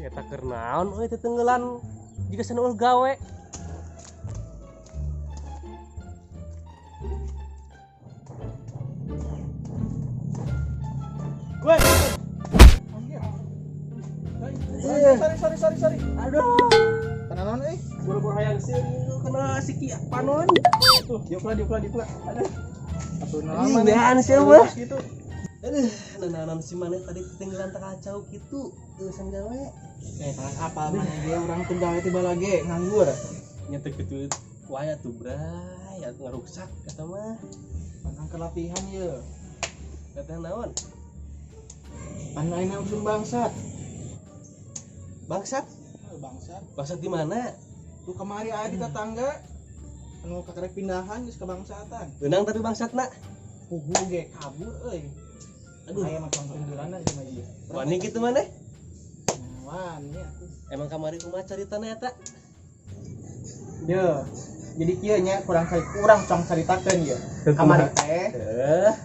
Si eta keur naon euy tetenggelan jiga sanuul gawe. Woi. Sorry, sorry, sorry, sorry. Aduh. Kena naon euy? Buru-buru hayang sieun kena siki panon. Tuh, diuk lah, diuk lah, diuk lah. Aduh. Atuh naon Ih, maneh? nyahan sih, mah. Gitu. Aduh, nanaon si maneh tadi tetenggelan kacau kitu teu gawe. Eh, kalah apal maneh ge urang teu gawe tiba lagi nganggur. Nya teu kitu wae atuh, Bray, atuh ngaruksak eta mah. Panang ke latihan ye. Latihan naon? Pan ayeuna usum bangsat. Bangsat? Oh, bangsat. Bangsat di mana? Tuh kemari aya di tetangga anu kakarek pindahan geus kebangsatan. Beunang tapi bangsatna. Pugu ge kabur euy. Aduh. Aya mah tunggulanna di ieu. Wani kitu maneh? Wani atuh. Emang kamari kumaha caritana eta? Ye. Jadi kieu nya kurang kurang cong caritakeun ye. Kamari teh. Heuh.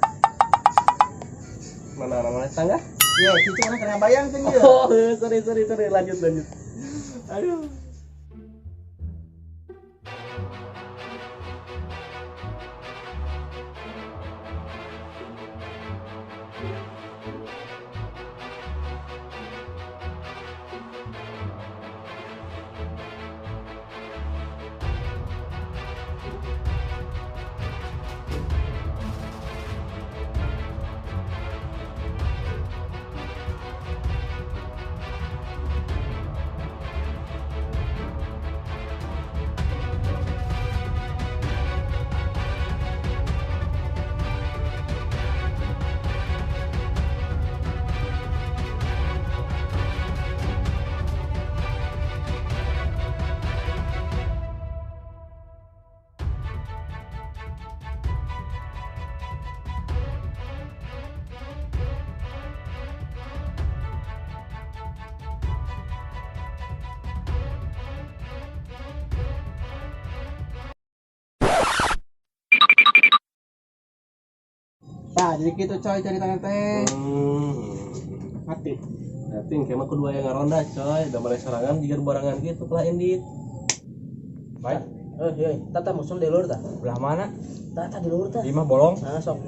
Mana mana tangga? Ye, kitu urang keur ngabayangkeun ye. Oh, sorry sorry sorry, lanjut lanjut. Aduh. Nah, jadi gitu coy ceritanya teh. Mati. Berarti kayak mah kudu aya ngaronda coy, da mulai sorangan jiga barangan gitu lah indit. Baik. Eh, iya, tata musul di luhur tah. Belah mana? Tata di luhur tah. Di mah bolong. Nah, sok.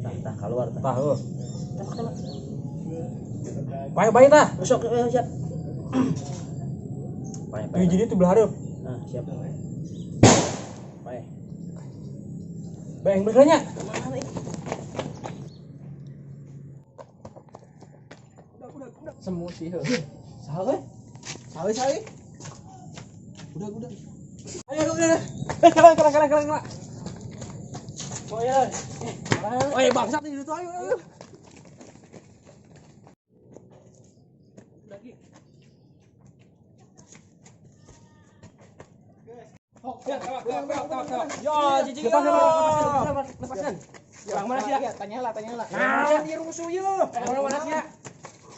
Tah, tah keluar tah. Tah heuh. Tembak, tembak. Bae bae tah. Sok, siap. Bae, bae. Tuh jadi tuh belah hareup. Nah, siap. Bae. Bae yang belah nya. Mana ih? Semu sih heuh. Saha we? Sawi sawi. Udah, udah. Ayo udah. Eh, kalah kalah kalah kalah kalah. Oh ya. Oh, eh bangsat ini tuh ayo ayo. Lagi. Ya, tembak, tembak, tembak, tembak. Ya, cicing. Lepaskan, lepaskan, lepaskan. Bang mana sih ya? Tanyalah, tanyalah. Nah, di rusuh ye. Mana mana sih ya?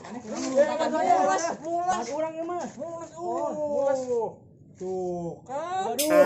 Mulas, mulas. Urang ieu mah. Mulas, mulas. Tuh kan. Aduh.